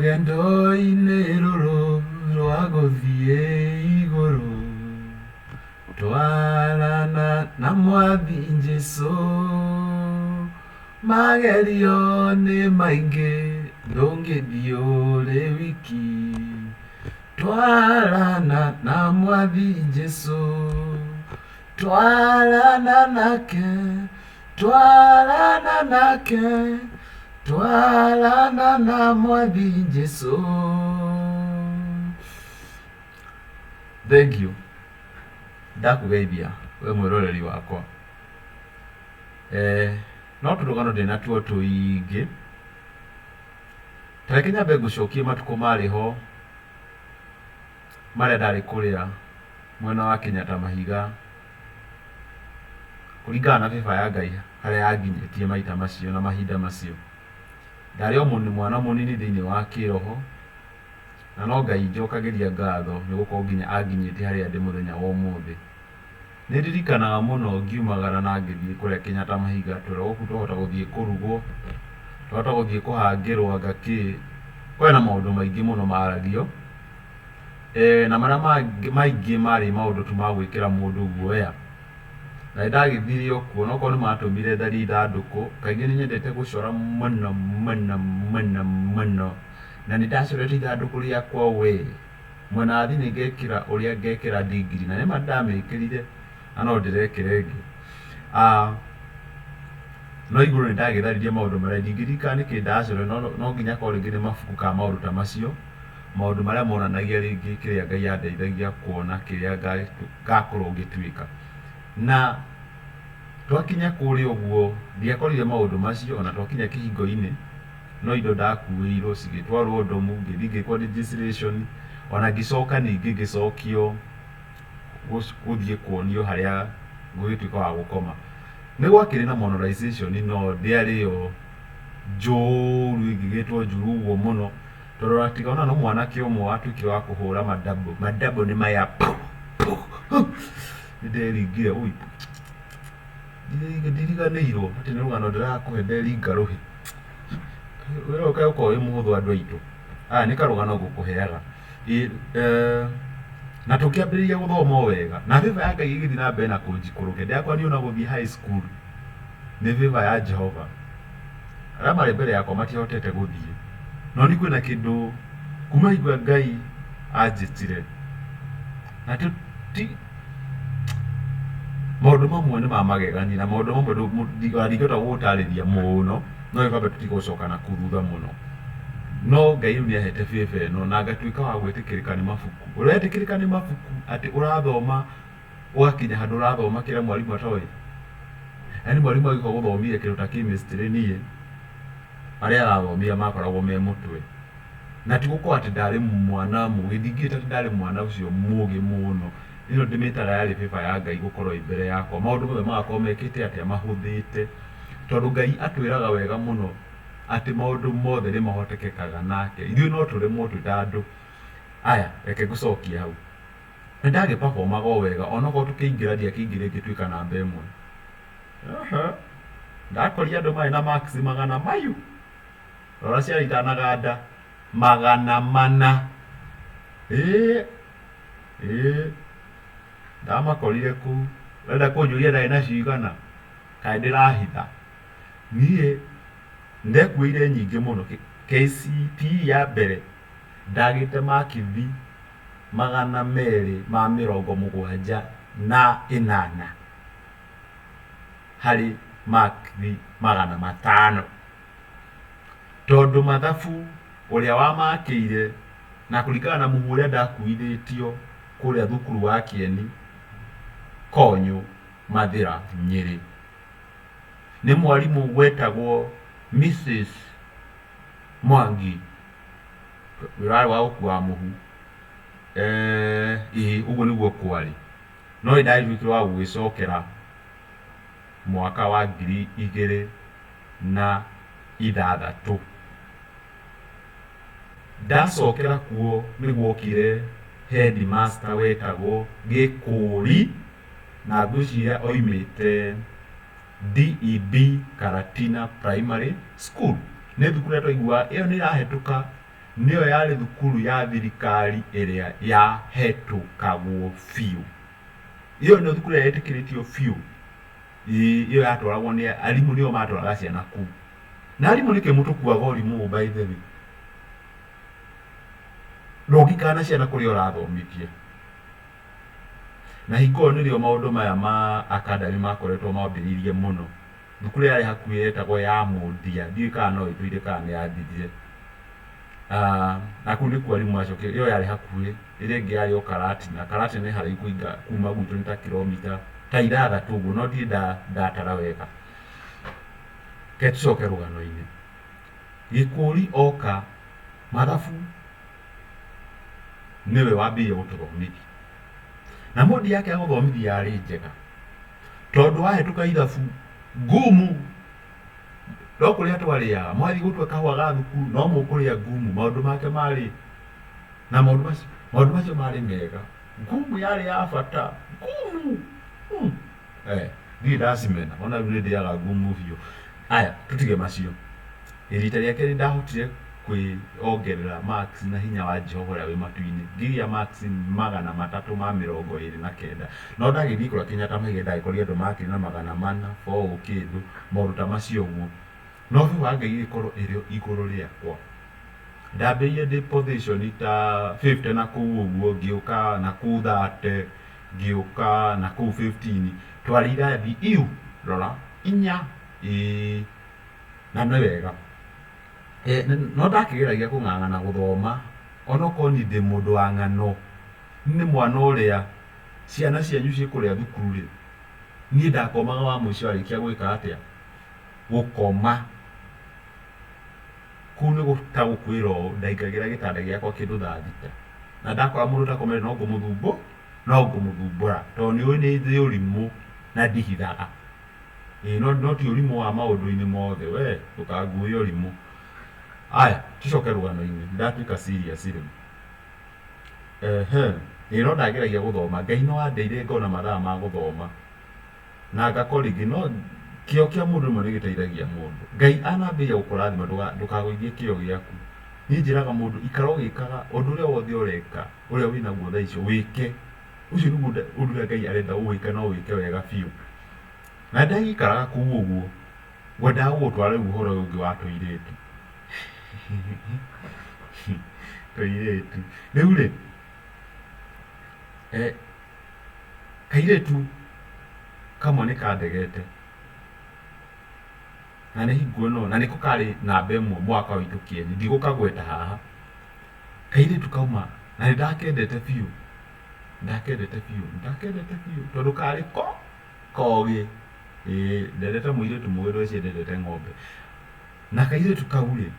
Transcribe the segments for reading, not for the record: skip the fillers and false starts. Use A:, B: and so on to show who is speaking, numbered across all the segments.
A: Rũgendo-inĩ rũrũ rwa gũthiĩ igũrũ, twarana na Mwathi Jesũ. Magerio nĩ maingĩ, ndũngĩthiĩ ũrĩ wiki. Twarana na Mwathi Jesũ, twarana nake, twarana nake, twarana na Mwathi Jesũ. Thank you. Ndakũgeithia we mwĩroreri wakwa. Eh, no tũrũgano ndĩ natuo tũingĩ. Ta reke nyambe ngũcokie matukũ marĩ ho marĩa ndarĩ kũrĩa mwena wa Kenyatta Mahiga, kũringana na favour ya Ngai harĩa yanginyĩtie maita macio na mahinda macio. Ndarĩ o mwana mũnini thĩinĩ wa kĩroho, na no Ngai njokagĩria ngatho nĩ gũkorwo nginya anginyĩtie harĩa ndĩ mũthenya wa ũmũthĩ. Nĩ ndirikanaga mũno ngiumagara na ngĩthiĩ kũrĩa Kenyatta Mahiga, tweragwo kũu twahota gũthiĩ kũrugwo, twahota gũthiĩ kũhangĩrwo anga kĩ, kwarĩ na maũndũ maingĩ mũno maragio, na marĩa maingĩ marĩ maũndũ tu ma gwĩkĩra mũndũ guoya. Na nĩ ndagĩthire o kuo, na okorwo nĩ matũmire tharie ithandũkũ, kaingĩ nĩ nyendete gũcora mũno mũno mũno mũno, na nĩ ndacorete ithandũkũ rĩakwa we. Mwena wa thĩinĩ ngekĩra ũrĩa ngekĩra ndigiri, na nĩma nĩndamĩkĩrire na no ndĩrekĩra ĩngĩ. No igũrũ nĩndagĩtharirie maũndũ marĩa ndingĩririkana nĩkĩ ndacorire no no nginya akorwo rĩngĩ nĩ mabuku kana maũndũ ta macio, maũndũ marĩa monanagia rĩngĩ kĩrĩa Ngai andeithagia kuona kĩrĩa ngakorwo ngĩtuĩka. Na twakinya kũrĩa ũguo ndiakorire maũndũ macio ona twakinya kĩhingo-inĩ. No indo ndakuĩirwo cigĩtwarwo ndomu, ngĩthiĩ ngĩkwo registration, ona ngĩcoka ningĩ ngĩcokio gũthiĩ kuonio harĩa ngũgĩtuĩka wa gũkoma. Nĩ gwakĩrĩ na monetization no ndĩarĩ yo njũru ĩngĩgĩtwo njũru ũguo mũno, tondũ ona tiga ona no mwanake ũmwe watuĩkire wa kũhũra madouble, madouble nĩ maya nĩ nderingire ũi, ndiriganĩirwo atĩ nĩ rũgano ndĩrakũhe nderinga rũhĩ. Wĩra ũyũ kaĩ ũkoragwo wĩ mũhũthũ andũ aitũ? Aya nĩ karũgano ngũkũheaga. Na tũkĩambĩrĩria gũthoma o wega, na favour ya Ngai ĩgĩthiĩ na mbere na kũnjikũrũkia. Ndiakwaniĩ ona gũthiĩ high school nĩ favour ya Jehova. Arĩa marĩ mbere yakwa matiahotete gũthiĩ. No niĩ kwĩna kĩndũ kuma hingo ĩrĩa Ngai anjĩtire, na ti maũndũ mamwe nĩ ma magegania na maũndũ mamwe ona ndingĩhota gũgũtarĩria mũno, no nĩ kwamba tũtigũcoka na kũu thutha mũno. No Ngai rĩu nĩ ahete favour ĩno na ngatuĩka wa gwĩtĩkĩrĩka nĩ mabuku. Ũretĩkĩrĩka nĩ mabuku atĩ ũrathoma ũgakinya handũ ũrathoma kĩrĩa mwarimũ atoĩ? Yaani mwarimũ agĩũka gũthomithia kĩndũ ta chemistry niĩ, marĩa arathomithia makoragwo me mũtwe. Na ti gũkorwo atĩ ndarĩ mwana mũgĩ, ndingĩta atĩ ndarĩ mwana ũcio mũgĩ mũno, ĩno ndĩmĩtaga yarĩ favour ya Ngai gũkorwo ĩ mbere yakwa, maũndũ mothe magakorwo mekĩte atĩa, mahũthĩte, tondũ Ngai atwĩraga wega mũno atĩ maũndũ mothe nĩ mahotekekaga nake, ithuĩ no tũremwo twĩ ta andũ. Aya, reke ngũcokie hau, nĩ ndagĩ perform aga o wega onokorwo tũkĩingĩra ndiakĩingĩrire ngĩtuĩka namba ĩmwe, ndakorire andũ marĩ na marks magana mayu. Rora ciana itanaganda 400. Ĩĩ, ĩĩ, ndamakorire kũu. Ũrenda kũnjũria ndarĩ na cigana? Kaĩ ndĩrahitha? Niĩ ndekuĩire nyingĩ mũno. KCPE ya mbere ndagĩte makithi 278 harĩ makithi 500. Tondũ mathabu ũrĩa wamakĩire na kũringana na mũhu ũrĩa ndakuithĩtio kũrĩa thukuru wa Kĩeni, Konyũ, Mathĩra, Nyĩrĩ, nĩ mwarimũ wetagwo Mrs Mwangi, wĩra warĩ wa gũkua mũhu, ĩĩ ũguo nĩguo kwarĩ. No nĩ ndatuĩkire wa gũgĩcokera mwaka wa 2006. Ndacokera kuo nĩ gwokire headmaster wetagwo Gĩkũri na ngwĩciria oimĩte DEB Karatina Primary School. Nĩ thukuru ĩrĩa twaiguaga ĩyo nĩ ĩrahĩtũka Nĩyo yarĩ thukuru ya thirikari ĩrĩa yahetũkagwo biũ. Ĩyo nĩyo thukuru ĩrĩa yetĩkĩrĩtio biũ. Ĩĩ, ĩyo yatwaragwo nĩ arimũ nĩo matwaraga ciana kũu. Na arimũ nĩkĩ mũtũkuaga ũrimũ ũũ by the way? Ndũngĩikara na ciana kũrĩa ũrathomithia. Na hingo ĩyo nĩrĩo maũndũ maya ma academy makoretwo mambĩrĩirie mũno. Thukuru ĩrĩa yarĩ hakuhĩ yetagwo ya Mũndia, ndiũĩ kana no ĩtũire kana nĩ yathirire. Na kũu nĩkuo arimũ macokire, ĩyo yarĩ hakuhĩ, ĩrĩa ĩngĩ yarĩ o Karatina. Karatina nĩ haraihu kũinga kuma gwitũ nĩ ta kilomita ta ithathatũ ũguo, no ndirĩ ndatara wega. Reke tũcoke rũgano-inĩ. Gĩkũri oka, mathabu nĩwe wambĩrĩirie gũtũthomithia. Na mode yake ya gũthomithia yarĩ njega, tondũ wahĩtũka ithabu ngumu, no kũrĩa twarĩaga, mwathiĩ gũtua kahũa ga thukuru no mũkũrĩa ngumu, maũndũ make marĩ na maũndũ macio, maũndũ macio marĩ mega. Ngumu yarĩ ya bata, ngumu hmm. Eh, ndirĩ ndacimena, ona rĩu nĩ ndĩaga ngumu biũ. Aya, tũtige macio. Rita rĩa kerĩ ndahotire kwĩongerera marks na hinya wa Jehova ũrĩa wĩ matu-inĩ, ngĩgĩa marks 329. No ndagĩthiĩ kũrĩa Kenyatta Mahiga ndagĩkorire andũ makĩrĩ na 400, four kĩndũ, maũndũ ta macio ũguo. No favor ya Ngai ĩgĩkorwo ĩrĩ igũrũ rĩakwa. Ndambĩrĩirie ndĩ position ta 50 na kũu ũguo, ngĩũka na kũu 30, ngĩũka na kũu 15. Twarĩ irathi iu, rora, inya, ĩĩ. Na nĩ wega. No ndakĩgeragia kũng'ang'ana gũthoma, onokorwo niĩ ndĩ mũndũ wa ng'ano, niĩ nĩ mwana ũrĩa ciana cianyu ciĩ kũrĩa thukuru-rĩ, niĩ ndakomaga wa mũico arĩkia gwĩka atĩa? Gũkoma. Kũu nĩ ta gũkwĩra ũũ, ndaingagĩra gĩtanda gĩakwa kĩndũ thaa thita, na ndakora mũndũ ũtakomete no ngũmũthumbũ, no ngũmũthumbũra, tondũ nĩũĩ nĩ ndĩ ũrimũ na ndihithaga. Ĩĩ no, no ti ũrimũ wa maũndũ-inĩ mothe, we ndũkangue ũrimũ. Aya, tũcoke rũgano-inĩ, ndatuĩka serious rĩu. Ehe, ĩĩ no ndageragia gũthoma, Ngai no andeire ngona mathaa ma gũthoma na ngakorwo rĩngĩ no kĩo kĩa mũndũ rĩmwe nĩ gĩteithagia mũndũ. Ngai anambĩrĩria gũkũrathima ndũkagũithie kĩo gĩaku. Niĩ njĩraga mũndũ ikara ũgĩkaga ũndũ ũrĩa wothe ũreka, ũrĩa wĩnaguo thaa icio wĩke. Ũcio nĩguo ũndũ ũrĩa Ngai arenda ũwĩke na ũwĩke wega biũ. Na ndagĩikaraga kũu ũguo, ngwendaga gũgũtwara rĩu ũhoro ũyũ ũngĩ wa tũirĩtu. Tũirĩtu. Rĩu rĩ, kairĩtu kamwe nĩ kandegete, na nĩ hingo ĩno, na nĩko karĩ namba ĩmwe mwaka witũ kĩeni, ndigũkagweta haha. Kairĩtu kauma, na nĩ ndakendete biũ, ndakendete biũ, ndakendete biũ tondũ karĩ ko kogĩ, ĩĩ ndendete mũirĩtu mũgĩ ndweciria ndendete ng'ombe. Na kairĩtu kau rĩ,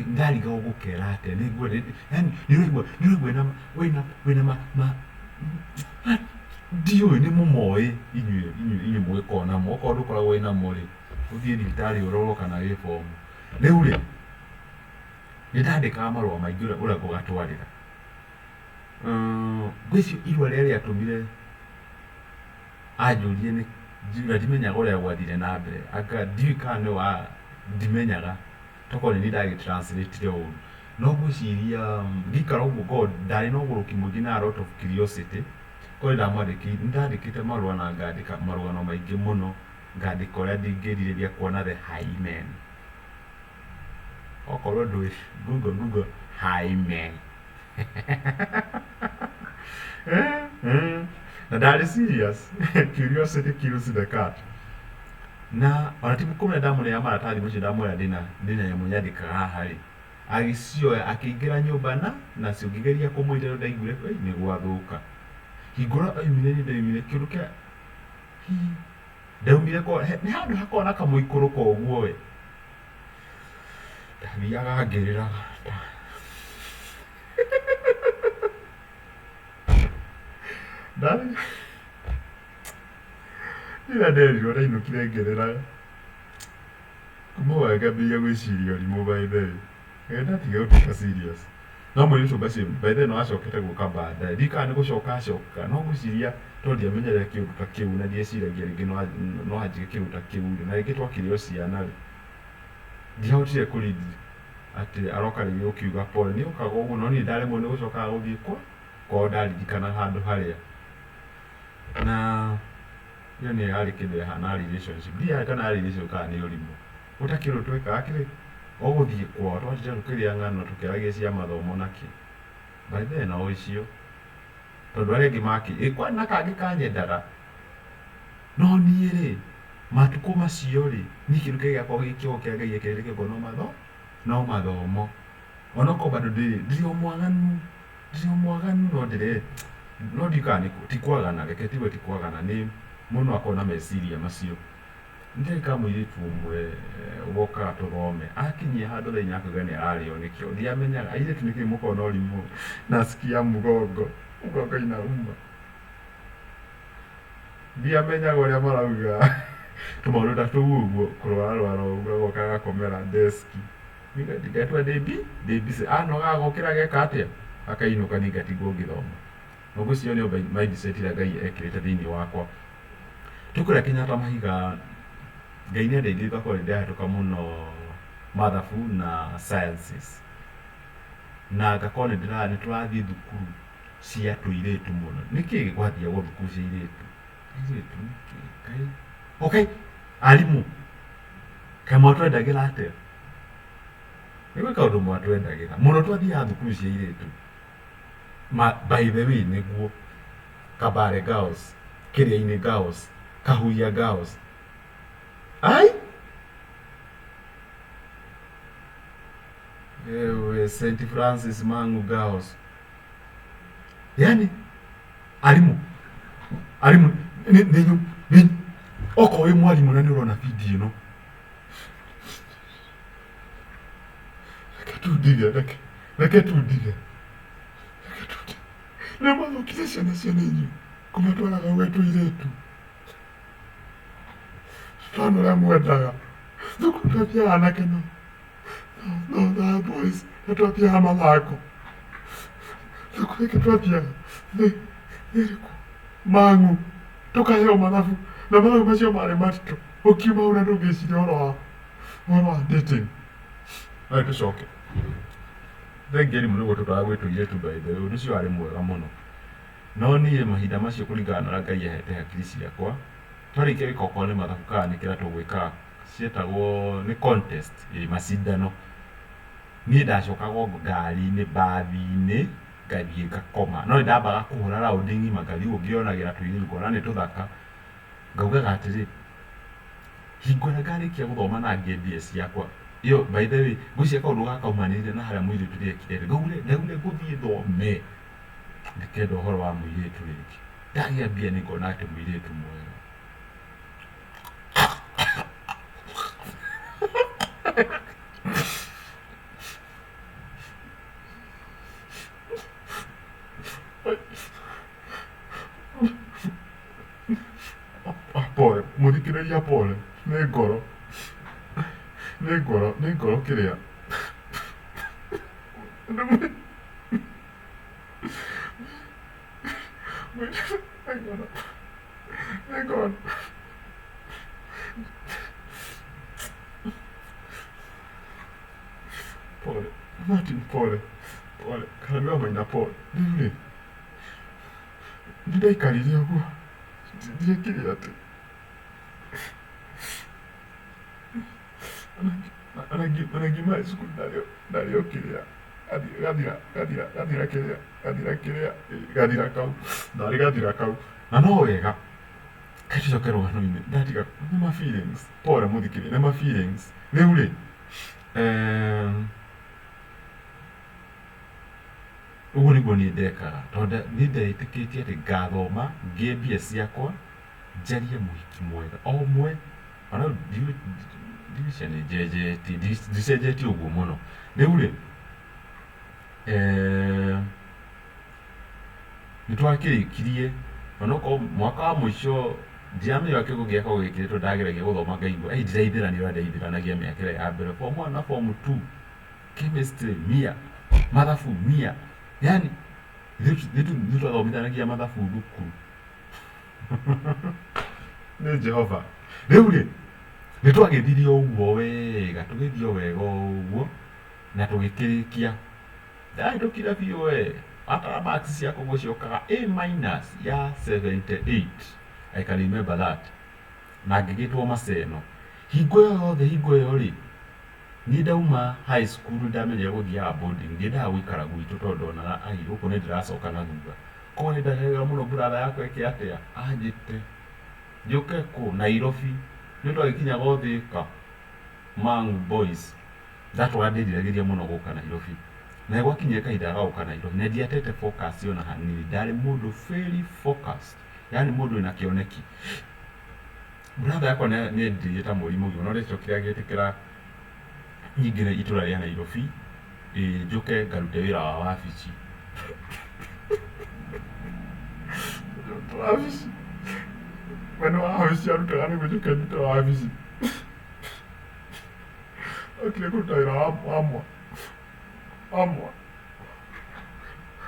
A: ndarigagwo ngũkera atĩa, nĩ ngwendete, yaani nĩ ũraigua nĩ ũraigua wĩna wĩna wĩna ma ma ndiũĩ nĩ mũmoĩ inyuĩ inyuĩ inyuĩ mũgĩkoragwo namo, okorwo ndũkoragwo wĩnamo rĩ, ũthiĩ thibitarĩ ũrorwo kana wĩ bomu. Rĩu rĩ, nĩ ndandĩkaga marũa maingĩ ũrĩa ngũgatwarĩra. Ngwĩciria irũa rĩrĩa rĩatũmire anjũrie nĩ na ndimenyaga ũrĩa gwathire na mbere, anga ndiũĩ kana nĩ wa ndimenyaga tokorwo nĩ niĩ ndagĩ translate ire ũru. No ngwĩciria ngĩikara ũguo ngoragwo ndarĩ na ũgũrũki mũingĩ na a lot of curiosity, korwo nĩ ndamwandĩkĩire, nĩ ndandĩkĩte marũa na ngandĩka marũgano maingĩ mũno, ngandĩka ũrĩa ndingĩrirĩria kuona the hymen. Okorwo ndũĩ google google hymen. Na ndarĩ serious, curiosity kills the cat. Na ona ti kũmenya ndamũnea maratathi macio ndamwĩra ndĩna ndĩna nyamũ nyandĩkaga haha rĩ, agĩcioya akĩingĩra nyũmba na nacio ngĩgeria kũmũita no ndaiguire ĩi nĩ gwathũka. Hingo ĩrĩa oimire niĩ ndaumire kĩndũ kĩa hihi ndaumire nĩ handũ hakoragwo na kamũikũrũko ũguo we. Ndathiaga ngĩrĩraga. Rĩrĩa nderirwo ndainũkire ngĩrĩraga. Kuma hau ngĩambĩrĩria gwĩciria ũrimũ by the way. Reke ndatige gũtuĩka serious. No mũirĩtu ũcio by the way no acokete gũka baadaye. Ndiũĩ kana nĩ gũcoka acoka, no ngwĩciria tondũ ndiamenyerete kĩũndũ ta kĩu na ndieciragia rĩngĩ no anjĩke kĩũndũ ta kĩu rĩ, na rĩngĩ twakĩrĩ o ciana rĩ, ndiahotire kũ read. Atĩ aroka rĩngĩ gũkiuga pole. Nĩ okaga ũguo no niĩ ndaremwo nĩ gũcokaga gũthiĩ kwa kwao ndaririkana handũ harĩa. Na ĩyo nĩyo yarĩ kĩndũ yahanaga relationship. Ndiũĩ kana yarĩ relationship kana nĩ ũrimũ. Gũtakĩrĩ ũndũ twekaga kĩrĩ, o gũthiĩ kwao twatinda tũkĩrĩa ng'ano tũkĩaragia cia mathomo na kĩ. By then o icio. Tondũ arĩa angĩ makĩ, ĩ kwarĩ na kangĩ kanyendaga. No niĩ rĩ, matukũ macio rĩ, niĩ kĩndũ kĩrĩa gĩakwa gĩ kĩongo kĩrĩa Ngai ekĩrĩte kĩongo no matho, no mathomo. Onokorwo bado ndĩ ndĩrĩ o mwaganu, ndĩrĩ o mwaganu no ndĩre, no ndiũĩ kana ti kwagana, reke tuge ti kwagana, nĩ mũndũ no akorwo na meciria macio. Nĩ ndarĩ mũirĩtu ũmwe wokaga tũthome, akinyia handũ thaa inya akauga nĩ ararĩo nĩ kĩongo, ndiamenyaga, airĩtu nĩkĩ mũkoragwo na ũrimũ, nasikia mgongo, mgongo inauma. Ndiamenyaga ũrĩa marauga tũmaũndũ ta tũu ũguo, kũrwararwara ũguo agoka agakomera desk. Ngatua ndĩ busy, anoga agokĩra ageka atĩa? Akainũka niĩ ngatigwo ngĩthoma. Na ngwĩciria nĩyo mindset ĩrĩa Ngai ekĩrĩte thĩinĩ wakwa. Tũkũrĩa Kenyatta Mahiga, Ngai nĩ andeithirie ngakorwo nĩ ndĩrahĩtũka mũno mathabu na sciences. Na ngakorwo nĩ tũrathiĩ thukuru cia tũirĩtu mũno. Nĩkĩ gwathiagwo thukuru cia airĩtu? Airĩtu nĩkĩ? Ngai. Okay, arimũ, kaĩ mwatwendagĩra atĩa? Nĩ gwĩ kaũndũ mwatwendagĩra mũno twathiaga thukuru cia airĩtu. Ma, by the way nĩguo Kabare Girls, Kĩrĩa-inĩ Girls, Kahuhia Girls. Ai! Ewe, St. Francis Mang'u Girls. Yani arimũ arimũ nĩ nĩ nĩ okorwo wĩ mwarimũ na nĩ ũrona video ĩno reke tu ndige reke reke tu ndige reke tu ndige nĩ mwathũkirie ciana ciana inyuĩ kũmatwaraga gwĩ tũirĩtu twana ũrĩa mwendaga thukuru twathiaga anake no no na boys na twathiaga mathako thukuru ĩngĩ twathiaga nĩ ĩrĩkũ mang'u tũkaheo mathabu na mathabu macio marĩ maritũ ũkiuma hau na ndũngĩciria ũhoro wa ũhoro wa dating. No tũcoke thengia arimũ nĩguo tũtwaraga gwĩ tũirĩtu by the way ũndũ ũcio warĩ mwega mũno. No niĩ mahinda macio kũringana na ũrĩa Ngai ahete hakiri ciakwa, twarĩkia gwĩka okorwo nĩ mathabu kana nĩ kĩrĩa tũgwĩkaga cietagwo nĩ contest, ĩĩ macindano. Niĩ ndacokaga o ngari-inĩ, mbathi-inĩ, ngathiĩ ngakoma. No nĩ ndambaga kũhũra raũndi ng'ima ngathiĩ ũguo ngĩyonagĩra tũirĩtu ngona nĩ tũthaka. Ngaugaga atĩrĩ, hingo ĩrĩa ngarĩkia gũthoma na ngĩe mbia ciakwa, ĩyo by the way, ngwĩciria kaũndũ gaka kaumanĩrĩire na harĩa mũirĩtu ũrĩa ekire. Ngaugire, ndaugire ngũthiĩ thome. Ndikenda ũhoro wa mũirĩtu rĩngĩ. Ndagĩa mbia nĩ ngona atĩ mũirĩtu mwega. Pole, mũthikĩrĩria pole, nĩ ngoro, nĩ ngoro, nĩ ngoro kĩrĩa. Nĩ ngoro. Pole, Martin, pole, pole, Karua Maina, pole. Rĩu rĩ, nĩ ndaikarire ũguo, ndiekire atĩ. Ona ngiuma cukuru ndarĩ o kĩrĩa, gathira, gathira, gathira kĩrĩa, gathira kĩrĩa, gathira kau, ndarĩ gathira kau. Na no wega, reke tũcoke rũgano-inĩ, ndatiga, nĩ ma feelings, pole mũthikĩrĩria, nĩ ma feelings. Rĩu rĩ, ũguo nĩguo niĩ ndekaga, tondũ niĩ ndetĩkĩtie atĩ ngathoma, ngĩe mbia ciakwa, njarie mũhiki mwega, o ũmwe, ona rĩu ndigwĩciria nĩ njenjetie, ndicenjetie ũguo mũno. Rĩu rĩ, nĩ twakĩrĩkirie onokorwo mwaka wa mũico ndiramenya kĩongo gĩakwa gĩkĩrĩtwo ndageragia gũthoma ngaigua ĩ ndiraithĩrania ũrĩa ndaithĩranagia mĩaka ĩrĩa ya mbere form one na form two, chemistry mia, mathabu mia, yani ithuĩ twathomithanagia mathabu thukuru. Nĩ Jehova. Rĩu rĩ, nĩ twagĩthire ũguo wega, tũgĩthiĩ o wega ũguo. Na tũgĩkĩrĩkia. Ndahĩtũkire biũ we. Watara marks ciakwa ũguo ciokaga A minus ya 78. I can remember that. Na ngĩgĩtwo Maseno. Hingo ĩyo yothe hingo ĩyo rĩ, niĩ ndauma high school nĩ ndamenyire gũthiaga boarding. Ndiendaga gũikara gwitũ tondũ ndonaga ai gũkũ nĩ ndĩracoka na thutha. Koguo nĩ ndaheraga mũno brother yakwa eke atĩa, anjĩte njũke kũ, Nairobi. Nĩ twagĩkinyaga o Thĩka, Mang'u Boys. Ndatũraga ndĩriragĩria mũno gũka Nairobi. Na nĩ gwakinyire kahinda ga gũka Nairobi na ndiatete focus ona hanini. Ndarĩ mũndũ very focused, yaani mũndũ wĩna kĩoneki. Brother yakwa nĩ endirie ta mweri mũgima no nĩacokire agĩtĩkĩra nyingĩre itũra rĩa Nairobi ĩĩ njũke ngarute wĩra wa wabici. Wabici, we nĩ wabici arutaga nĩguo njũke ndute wabici. Okire kũruta wĩra wa wa mwa wa mwa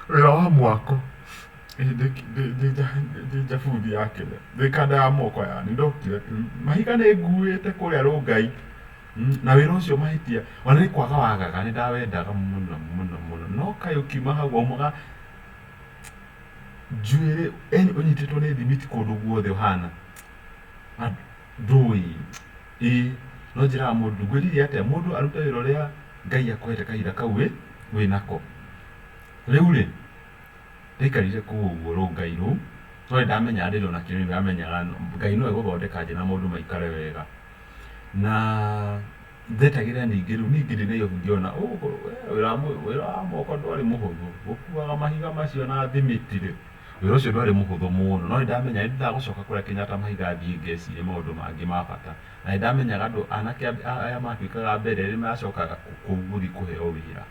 A: wĩra wa mwako ndĩ njabuthi ya kĩrĩa ndĩ kanda ya moko yani ndokire mahiga nĩ nguĩte kũrĩa Rũngai na wĩra ũcio mahĩtia ona nĩ kwaga wagaga nĩ ndawendaga mũno mũno mũno no kaĩ ũkiuma hau waumaga njuĩrĩ yani ũnyitĩtwo nĩ thimiti kũndũ guothe ũhana Ndũĩ. Ĩĩ. No njĩraga mũndũ, ngwĩrire atĩa, mũndũ arute wĩra ũrĩa Ngai akũhete kahinda kau wĩ wĩ nako. Rĩu rĩ, ndaikarire kũu ũguo rũngai rũu, no nĩ ndamenyaga ndĩrĩ ona kĩ, nĩ ndamenyaga Ngai no egũthondeka njĩra maũndũ maikare wega. Na ndetagĩrĩra ningĩ rĩu ningĩ ndĩ Nairobi ngĩona wĩra wa moko ndwarĩ mũhũthũ, gũkuaga mahiga macio na thimiti rĩ, Wĩra ũcio ndwarĩ mũhũthũ mũno, no nĩ ndamenyaga nĩ ndendaga gũcoka kũrĩa Kenyatta Mahiga thiĩ ngecirie maũndũ mangĩ ma bata. Na nĩ ndamenyaga andũ anake arĩa matuĩkaga a mbere nĩ macokaga kũu gũthiĩ kũheo wĩra,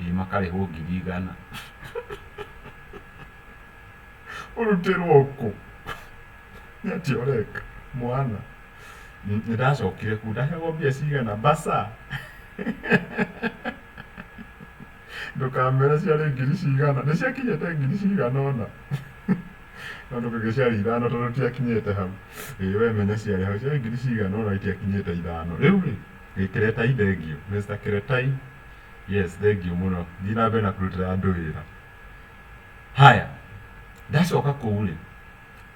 A: ĩĩ makarĩhwo 100,000. Ũrutĩrwo kũ? Nĩ atĩa ũreka mwana? Nĩ ndacokire kũu, ndaheagwo mbia cigana? Mbaca? Ndũkamere ciarĩ ngiri cigana, nĩ ciakinyĩte ngiri cigana ũna? No ndũkauge ciarĩ ithano tondũ itiakinyĩte hau. Ĩĩ we menya ciarĩ hau, ciarĩ ngiri cigana ũna itiakinyĩte ithano. Rĩu rĩ, ĩ Kĩretai thengiũ, Mister Kĩretai, yes thengiũ mũno, thiĩ na mbere na kũrutĩra andũ wĩra. Haya, ndacoka kũu rĩ,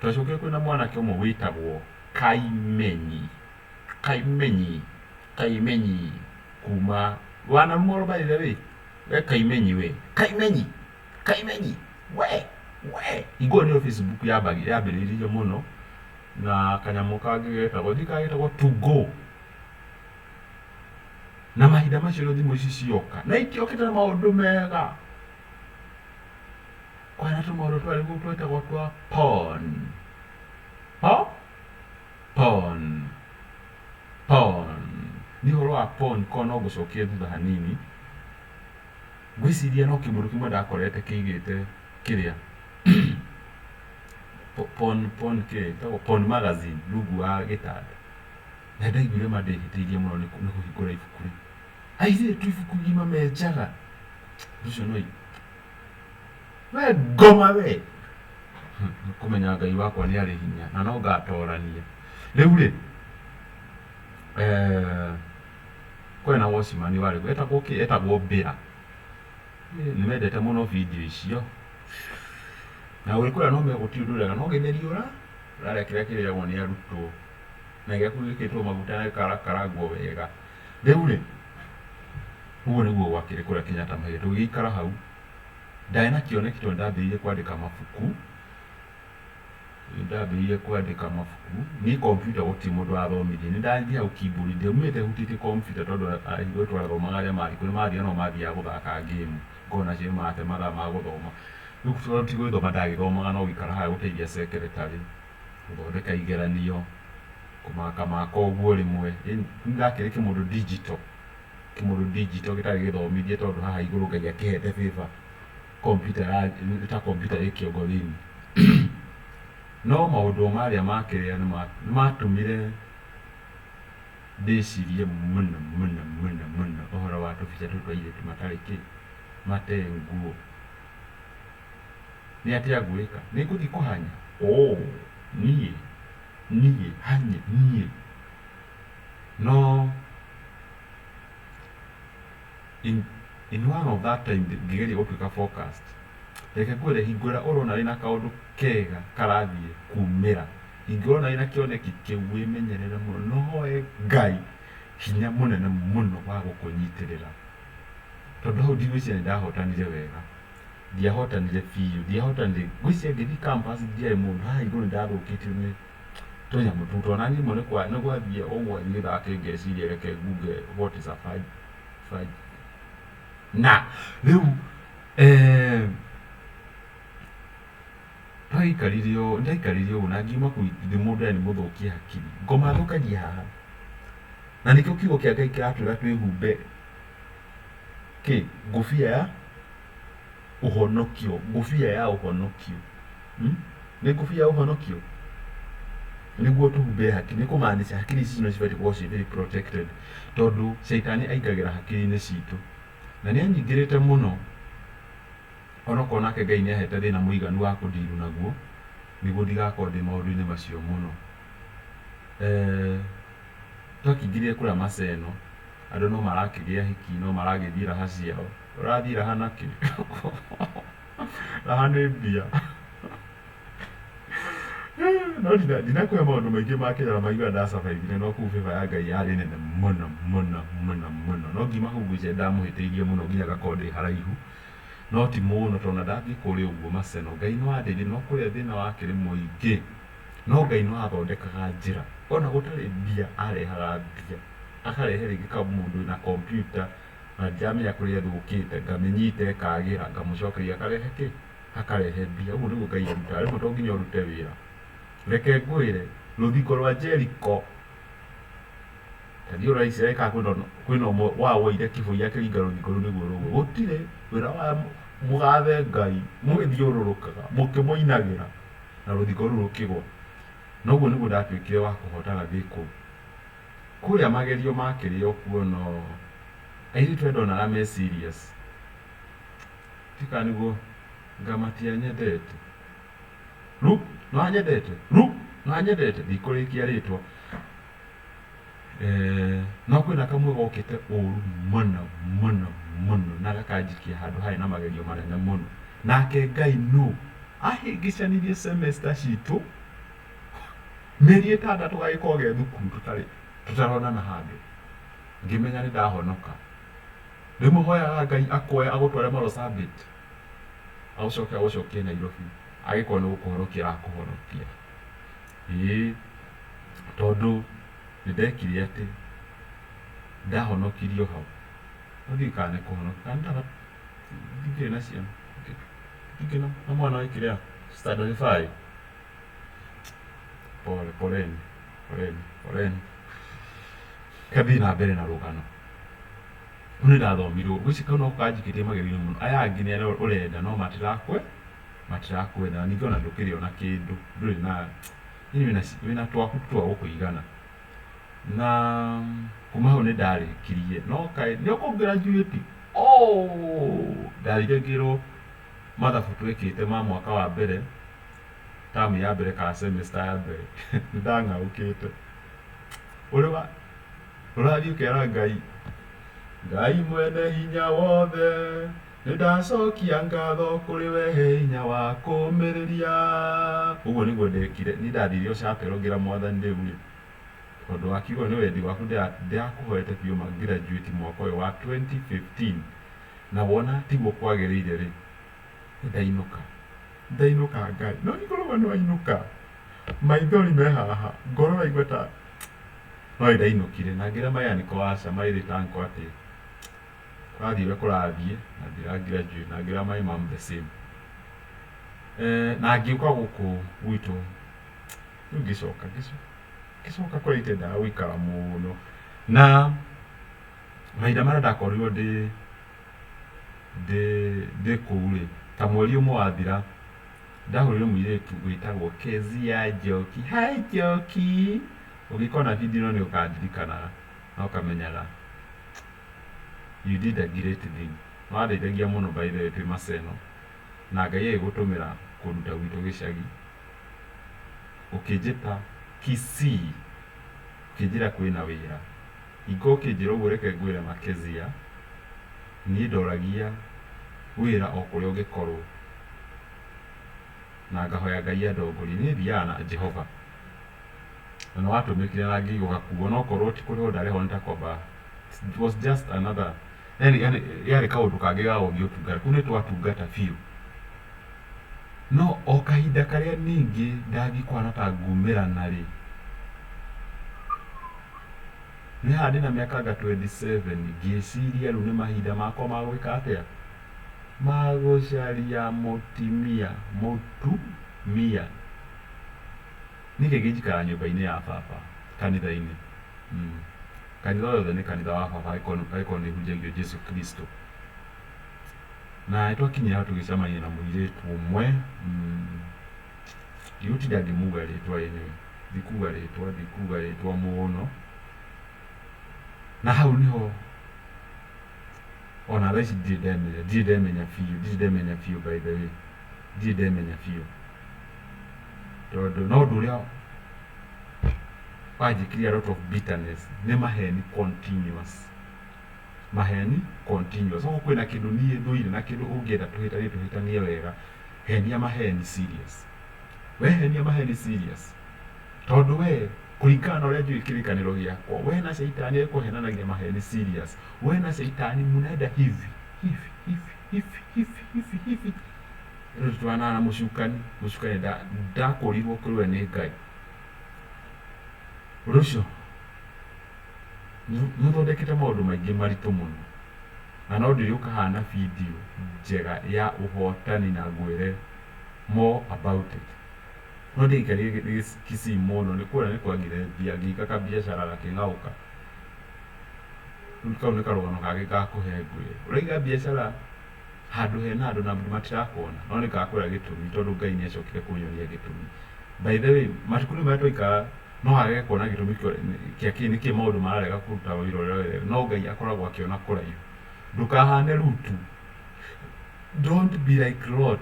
A: twacokire kwĩna mwanake ũmwe wĩtagwo Kaimenyi. Kaimenyi, Kaimenyi kuma wanarumoro by the way we Kaimenyi we Kaimenyi Kaimenyi we we hingo ĩyo nĩyo Facebook yambĩrĩirie mũno na kanyamũ kangĩ getagwo ndiũĩ kana getagwo to go na mahinda macio rĩu thimũ ici cioka na itiokĩte na maũndũ mega kwarĩ na tũmaũndũ twarĩ kuo twetagwo twa porn po Porn. Porn. Niĩ ũhoro wa porn korwo no ngũcokie thutha hanini, ngwĩciria no kĩmũndũ kĩmwe ndakorete kĩigĩte kĩrĩa porn porn kĩ ĩtagwo porn magazine rungu wa gĩtanda. Na nĩndaiguire ma ndĩhĩtĩirie mũno nĩ kũhingũra ibuku rĩu. Airĩtu ibuku igima menjaga, ũndũ ũcio no We ngoma we! Nĩ kũmenya Ngai wakwa nĩ arĩ hinya na no ngatorania. Rĩu rĩ, kwarĩ na watchman warĩ kuo, etagwo kĩ? Etagwo Mbĩra. Nĩ mendete mũno video icio. Na wĩ kũrĩa no megũtirĩ ũndũ ũreka no gĩtheri ũrarĩa kĩrĩa kĩrĩagwo nĩ arutwo. Na gĩaku gĩkĩrĩtwo maguta na gĩkarakarangwo wega. Rĩu rĩ, ũguo nĩguo gwakĩrĩ kũrĩa Kenyatta Mahiga. Tũgĩgĩikara hau. Ndarĩ na kĩoneki tondũ nĩ ndambĩrĩirie kwandĩka mabuku, nĩ ndambĩrĩirie kwandĩka mabuku, niĩ kompiuta gũtirĩ mũndũ wathomithirie, nĩ ndathiĩ hau keyboard ndiaumĩte hutĩtie kompiuta tondũ hingo ĩyo twathomaga arĩa marĩ kuo nĩ mathiaga no mathiaga gũthaka game, ngona acio nĩ marate mathaa ma gũthoma. Rĩu tondũ ti gũgĩthoma ndagĩthomaga no gũikara haha gũteithia secretary, gũthondeka igeranio, kũmakamaka ũguo rĩmwe, nĩ ndakĩrĩ kĩmũndũ digital. Kĩmũndũ digital gĩtarĩ gĩthomithie tondũ haha igũrũ Ngai akĩhete favor computer ya nĩ ta computer ĩ kĩongo thĩinĩ. No maũndũ marĩa ma kĩrĩa nĩ matũmire ndĩcirie mũno mũno mũno mũno ũhoro wa tũbica tũtũ twa airĩtu matarĩ kĩ, mate nguo. Nĩ atĩa ngwĩka? Nĩ ngũthiĩ kũhanya? Oo niĩ niĩ hanye niĩ? No In one of that time ngĩgeria gũtuĩka focused. Reke ngwĩre hingo ĩrĩa ũrona wĩna kaũndũ kega karathiĩ kumĩra, hingo ĩrĩa ũrona wĩna kĩoneki kĩu wĩmenyerere mũno na ũhoe Ngai hinya mũnene mũno wa gũkũnyitĩrĩra. Tondũ hau ndigwĩciria nĩ ndahotanire wega. Ndiahotanire biũ, ndiahotanire, ngwĩciria ngĩthiĩ campus ndiarĩ mũndũ, haha igũrũ nĩ ndathũkĩtio nĩ tũnyamũ tũu tondũ onaniĩ rĩmwe nĩ gwathiĩ ũguo gĩthake ngeciria reke ngunge what is a na rĩu twaikarire ũũ, ndaikarire ũguo na ngiuma kũu ndĩ mũndũ yani mũthũkie hakiri. Ngoma thũkagia haha. Na nĩkĩo kiugo kĩa Ngai kĩratwĩra twĩhumbe kĩ? Ngũbia ya ũhonokio, ngũbia ya ũhonokio. Nĩ ngũbia ya ũhonokio? Nĩguo tũhumbe hakiri, nĩ kũmaanisha hakiri ici no cibatiĩ gũkorwo ciĩ very protected tondũ caitani aingagĩra hakiri-inĩ citũ. Na nĩ anyingĩrĩte mũno. Onokorwo nake Ngai nĩ ahete thĩna mũiganu wa kũndiru naguo, nĩguo ndigakorwo ndĩ maũndũ-inĩ macio mũno. Twakĩingĩrire kũrĩa Maseno, andũ no marakĩgĩa ahiki, no maragĩthiĩ raha ciao. Ũrathiĩ raha nakĩ? Raha nĩ mbia. No ndinakũhe maũndũ maingĩ ma kĩrĩa maigua nda survive ire no kũu favor ya Ngai yarĩ nene mũno mũno mũno mũno. No ngiuma kũu ngwĩciria nĩndamũhĩtĩirie mũno nginya ngakorwo ndĩ haraihu. No ti mũno tondũ ona ndathiĩ kũrĩa ũguo Maseno Ngai no andeithirie no kũrĩa thĩna wakĩrĩ mũingĩ. No Ngai no athondekaga njĩra. Ona gũtarĩ mbia arehaga mbia. Akarehe rĩngĩ kamũndũ wĩna kompiuta na ndiramenya kũrĩa ĩthũkĩte ngamĩnyita ĩkagĩra ngamũcokeria akarehe kĩ? Akarehe mbia. Ũguo nĩguo Ngai arutaga. Rĩmwe to nginya ũrute wĩra. Reke ngwĩre, rũthingo rwa Jeriko, ta thiĩ ũrore Isiraeli kana kwĩna ũmwe wao woire kĩbũi akĩringa rũthingo rũu nĩguo rũgwe. Gũtirĩ. Wĩra wa mũgathe Ngai mũgĩthiũrũrũkaga mũkĩmũinagĩra na rũthingo rũu rũkĩgwa. Na ũguo nĩguo ndatuĩkire wa kũhotana ndĩ kũu. Kũrĩa magerio makĩrĩ o kuo no airĩtu arĩa ndonaga me serious, ndiũĩ kana nĩguo anga matianyendete. Ru, nĩwanyendete? Ru, nĩwanyendete? Ndikũrĩkia rĩtwa. No kwĩna kamwe gokĩte ũru mũno mũno mũno na gakanjikia handũ harĩ na magerio manene mũno. Nake Ngai nũ? Ahĩngĩcanirie semester citũ mĩeri ĩtandatũ gagĩkorwo ge thukuru tũtarĩ tũtaronana handũ. Ngĩmenya nĩ ndahonoka. Rĩmwe hoyaga Ngai akuoye agũtware Marsabit. Agũcoke agũcokie Nairobi agĩkorwo nĩ gũkũhonokia arakũhonokia. Ĩĩ tondũ nĩ ndekire atĩ, ndahonokirio hau, no ndiũĩ kana nĩ kũhonokia, kana ndingĩrĩ na ciana, ndingĩrĩ na mwana wekire a standard five. Pole, poleni, poleni, poleni. Reke thiĩ na mbere na rũgano. Rĩu nĩ ndathomirwo, ngwĩciria kau nako kanjikĩtie magerio-inĩ mũno. Aya angĩ nĩ arĩa ũrenda no matirakwenda na ningĩ ona ndũkĩrĩ ona kĩndũ, ndũrĩ na, yaani wĩna twaku tu twa gũkũigana. Na kuma hau nĩ ndarĩkirie, no kaĩ, nĩ ũkũ graduate? Ooh! Ndathire ngĩrwo mathabu twekĩte ma mwaka wa mbere, term ya mbere kana semester ya mbere, nĩ ndang'aũkĩte. Ũrĩ wa. Ũrathiĩ ũkera Ngai, Ngai mwene hinya wothe, nĩ ndacokia ngatho kũrĩ we he hinya wa kũũmĩrĩria. Ũguo nĩguo ndekire. Niĩ ndathire o chapel ngĩra Mwathani rĩu rĩ, tondũ wa kiugo nĩ wendi waku ndĩrakũhoete biũ ma graduate mwaka ũyũ wa 2015 na wona tiguo kwagĩrĩire rĩ, nĩ ndainũka. Ndainũka Ngai. No nĩ nĩ wainũka, maithori me haha, ngoro ũraigua ta No nĩ ndainũkire na ngĩra my uncle aca my late uncle atĩ kũrathiĩ ũrĩa kũrathiĩ na ndira graduate na ngĩra my mom the same. Na ngĩũka gũkũ gwitũ rĩu ngĩcoka ngĩcoka kũrĩa itendaga gũikara mũno. Na mahinda marĩa ndakorirwo ndĩ ndĩ ndĩ kũu rĩ, ta mweri ũmwe wathira, Ndahũrĩire mũirĩtu wĩtagwo Kezia Njoki. Hi Njoki! Ũngĩkona video ĩno nĩ ũkandirikanaga na ũkamenyaga you did a great thing. Nĩ wandeithagia mũno by the way twĩ Maseno na Ngai agĩgũtũmĩra kũnduta gwitũ gĩcagi ũkĩnjĩta Kisii ũkĩnjĩra kwĩna wĩra. Hingo ũkĩnjĩra ũguo reke ngwĩre ma Kezia. Niĩ ndoragia wĩra o kũrĩa ũngĩkorwo na ngahoya Ngai andongorie. Niĩ thiaga na Jehova na nĩ watũmĩkire na ngĩigua gakuo no korwo ti kũrĩhwo ndarĩhwo nĩ ta kwamba it was just another yani yani yarĩ kaũndũ kangĩ ga gũthiĩ ũtungata. Kũu nĩ twatungata biũ. No o kahinda karĩa ningĩ ndathiĩ kũhana ta ngumĩrana rĩ, nĩ haha ndĩna mĩaka anga 27 ngĩciria rĩu nĩ mahinda makwa ma gwĩka atĩa? Ma gũcaria mũtimia, mũtumia. Nĩkĩ ngĩnjikara nyũmba-inĩ ya baba kanitha-inĩ? Kanitha o yothe nĩ kanitha wa baba angĩkorwo nĩ hunjagio Jesu Kristo. Na nĩ twakinyire hau tũgĩcemania na mũirĩtu ũmwe, ndigũtinda ngĩmuga rĩtwa anyway, ndikuga rĩtwa, ndikuga rĩtwa mũno. Na hau nĩho ona thaa ici ndirĩ ndemenya, ndirĩ ndemenya biũ, ndirĩ ndemenya biũ by the way, ndirĩ ndemenya biũ. Tondũ no ũndũ ũrĩa wanjĩkĩrire a lot of bitterness nĩ maheni continuous. Maheni continuous. Okorwo kwĩna kĩndũ niĩ thũire na kĩndũ ũngĩenda tũhĩtanie tũhĩtanie wega, henia maheni serious. We henia maheni serious. Tondũ we kũringana na ũrĩa njũĩ kĩrĩkanĩro gĩakwa, we na caitani ekũhenanagia maheni serious. We na caitani mũnenda hivi hivi hivi hivi hivi hivi hivi. Rĩu tũtwaranaga na mũcukani, mũcukani ndakũrirwo kũrĩ we nĩ Ngai. Ũndũ ũcio Nĩ ũthondekete maũndũ maingĩ maritũ mũno, na no ndĩrĩũka haha na video njega ya ũhotani na ngwĩre more about it. No ndĩaikarire Kisii mũno, nĩ kũrĩa nĩ kwagire mbia, ngĩika kabiacara gakĩng'aũka. Rĩu kau nĩ karũgano kangĩ ngakũhe ngwĩre. Ũraiga biacara handũ hena andũ na andũ matirakuona, no nĩ ngakwĩra gĩtũmi tondũ Ngai nĩ acokire kũnyonia gĩtũmi. By the way, matukũ-inĩ marĩa twaikara no wage kuona gĩtũmi kĩa kĩ nĩkĩ maũndũ mararega kũruta wĩra ũrĩa wega no Ngai akoragwo akĩona kũraihu. Ndũkahane Lutu, don't be like Lot,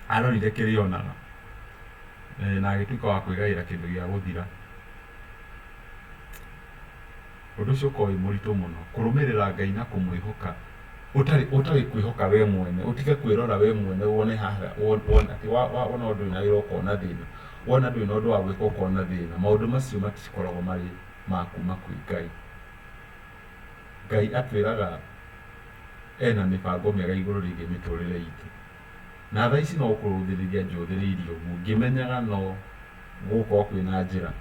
A: arorire kĩrĩa onaga na agĩtuĩka wa kwĩgaĩra kĩndũ gĩa gũthira. Ũndũ ũcio ũkoragwo wĩ mũritũ mũno, kũrũmĩrĩra Ngai na kũmwĩhoka ũtarĩ ũtarĩ kwĩhoka we mwene, ũtige kwĩrora we mwene wone haha wone atĩ wona ndũrĩ na wĩra ũkona thĩna, wona ndũrĩ na ũndũ wa gwĩka ũkona thĩna. Maũndũ macio matikoragwo marĩ ma kuma kwĩ Ngai. Ngai atwĩraga ena mĩbango mĩega igũrũ rĩgiĩ mĩtũrĩre itũ. Na thaa ici no kũrũthĩrĩria njũthĩrĩirie ũguo ngĩmenyaga no gũgũkorwo kwĩna njĩra.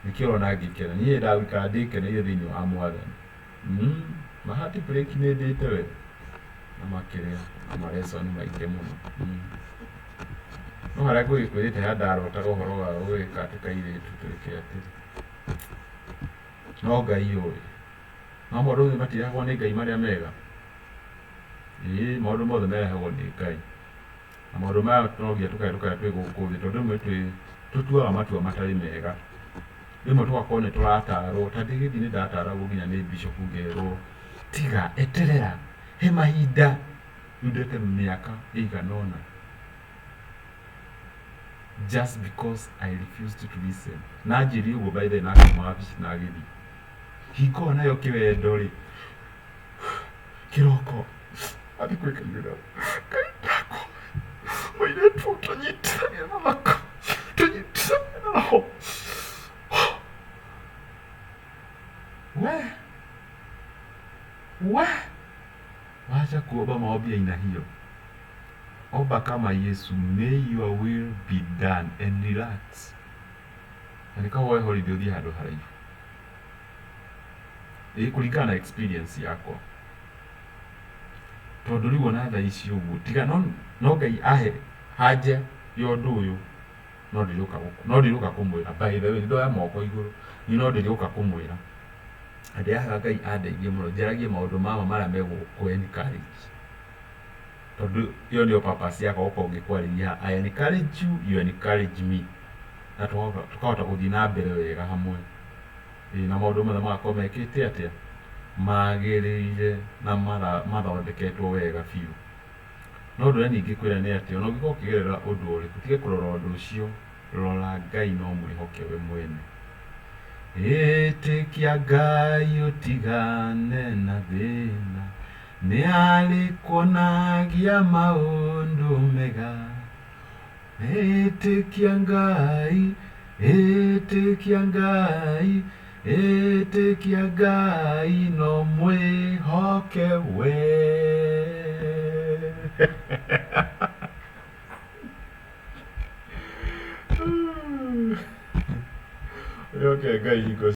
A: Nĩkĩo ũrona ngĩkena. Niĩ nyendaga gũikara ndĩkeneire thĩinĩ wa Mwathani. Ma heartbreak nĩ ndĩte we, na makĩrĩa, na ma lesson maingĩ mũno. No harĩa ngũgĩkwĩrĩte haha ndarotaga ũhoro wa gũgĩka atĩ kairĩtu twĩke atĩ. No Ngai ũĩ. No maũndũ mothe matirehagwo nĩ Ngai marĩa mega? Ĩĩ maũndũ mothe marehagwo nĩ Ngai. Na maũndũ maya no nginya tũkahĩtũka twĩ gũkũ thĩ tondũ rĩmwe twĩ tũtuaga matua matarĩ mega. Rĩmwe tũgakorwo nĩ tũratarwo, ta ndĩgĩthiĩ nĩ ndataragwo nginya nĩ bishop ngerwo tiga, eterera, he mahinda. Rĩu ndete mĩaka ĩigana ũna just because I refused to listen. Na anjĩrire ũguo by the way na akiuma wabici na agĩthiĩ. Hingo ĩyo nayo kĩwendo rĩ, kĩroko athiĩ kwĩkairĩra Ngai ndakũ mũirĩtu tũnyitithanie na thakame tũnyitithanie na roho we we wacha kuomba maombi ya aina hiyo omba kama Yesu may your will be done and relax na nĩkawoe holiday ũthiĩ handũ haraihu Ĩĩ kũringana na experience yakwa. Tondũ rĩu ona thaa ici ũguo, tiga no no Ngai ahe hanja ya ũndũ ũyũ, no ndĩrĩũka no ndĩrĩũka kũmwĩra. By the way, nĩ ndoya moko igũrũ, niĩ no ndĩrĩũka kũmwĩra. Na ndĩrahoya Ngai andeithie mũno njaragie maũndũ ma ma marĩa megũkũ encourage. Tondũ ĩyo nĩyo purpose yakwa gũkorwo ngĩkwarĩria haha. I encourage you, you encourage me. Na tũkahota gũthiĩ na mbere wega hamwe. Ĩĩ na maũndũ mothe magakorwo mekĩte atĩa? Magĩrĩire na mathondeketwo wega biũ. No ũndũ ũrĩa niĩ ingĩkwĩra nĩ atĩ ona ũngĩkorwo ũkĩgerera ũndũ ũrĩkũ, tiga kũrora ũndũ ũcio, rora Ngai na ũmwĩhoke we mwene. Ĩtĩkia Ngai ũtigane na thĩna. Nĩ arĩkuonagia maũndũ mega. Ĩtĩkia Ngai, ĩtĩkia Ngai, ĩtĩkia Ngai no mwĩhoke we. Wĩhoke Ngai hingo.